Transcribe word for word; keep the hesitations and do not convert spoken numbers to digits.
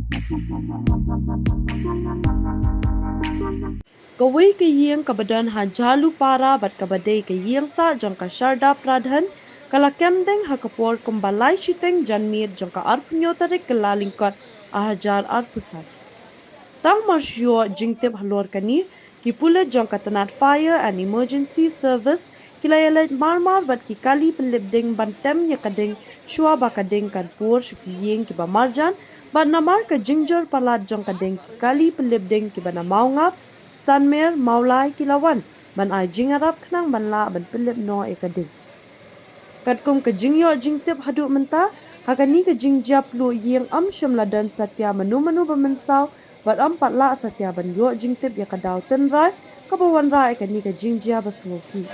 Kawei ka ïing kaba don ha Jhalupara bad kaba dei ka ïing sah jong ka Sharda Pradhan ka la kem deng ha ka por kumba lai shiteng janmiet jong ka arphew tarik Kyllalyngkot arhajar arphew san. Tang mar shu ïoh jingtip halor kane, ki pulit jong ka tnat Fire and Emergency Service ki la ïaleit marmar bad ki kali pynlip ding ban tem ïa ka ding shuwa ba ka ding kan pur sha ki ïing kiba marjan, bad namar ka jingjur palat jong ka ding ki kali pynlip ding kiba na Mawngap, Sanmer, Mawlai ki la wan ban ai jingïarap khnang ban lah ban pynlip noh ïa ka ding. Katkum ka jingïoh jingtip haduh mynta, ha kane ka jingjia pluh ïing ym shym la don satia mano mano ba mynsaw, bad ym pat lah satia ban ïoh jingtip ïa ka daw tynrai kaba wanrah ïa kane ka jingjia ba sngewsih.